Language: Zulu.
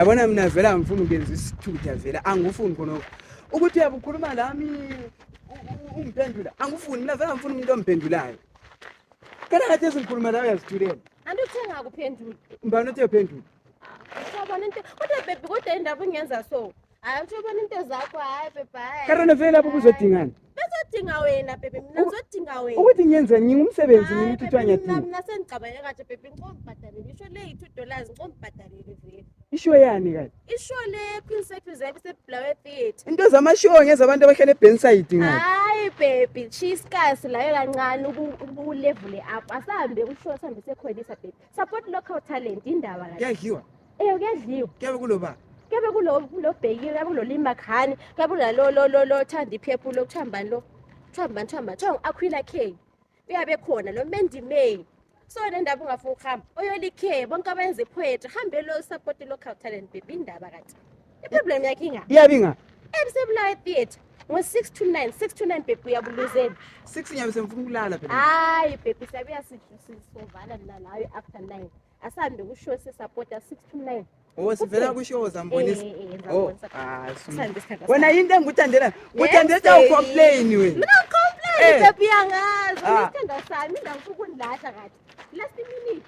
Yabona mina vele angifuni ukuyenza isithutha vele angifuni khonokho. Ukuthi uyabe ukhuluma lami ungiphendula angifuni mina vele angifuni umuntu omphendulayo. Kana kade singikhuluma lawe uyazithulela. Anti uthe ngakuphendula. Mbani uthe uphendula? Usabona into kodwa baby kodwa indaba ungenza so. Hayi usubona into zakho hayi baby hayi. Karona vele lapho kuzodingani? Bezodinga wena baby mina ngizodinga wena. Ukuthi ngiyenzeni ngingumsebenzi mina ukuthi kuthiwa ngiyadinga. Mina sengicabane kahle baby ngicela isho le $2 ngicela ngibhadalele vele. Isho yani kanti? Isho le Queen Sethu zabe sebulawe theatre. Into zamashow ngezabantu abahlala eBenside ngathi. Hayi baby cheese layo kancane uku-level up. Asahambe kusho sihambe sekholisa baby. Support local talent indaba kahle. Kuyadliwa. Eh kuyadliwa. Kuyabe kuloba. Kuyabe kulo kulo bhekile, kuyabe kulo Lima Khani, kuyabe kulalo lo lo lo Thandi Phephu lo kuthiwa mbani lo. Kuthiwa mbani kuthiwa mbani kuthiwa ngu-Aquila K. Uyabe khona lo Mandy May. So le ndaba ungafuni ukuhamba. Oyoli K bonke abenza ipoetry hambe lo support local talent baby indaba kathi. I-problem yakhe inga. Iyabe inga. Ebusebulawe theatre ngo-6 to 9 6 to 9 baby uyabuluzela. 6 ngiyabe sengifuna ukulala phela. Hayi baby siyabuya sisovala mina nawe after 9. Asahambe kushow sisapota 6 to 9. Oh sivela kushow zambonisa. Eh, eh, Oh, ngizambonisa. ah, Sihambe isikhathi Wena yinto engikuthandela. Ngikuthandela Yes, ukuthi awucomplain wena. Mina ngicomplain Eh. baby uyangazi. Ah. Isithando sami indaba ufuna ukundilahla kathi. Last minute.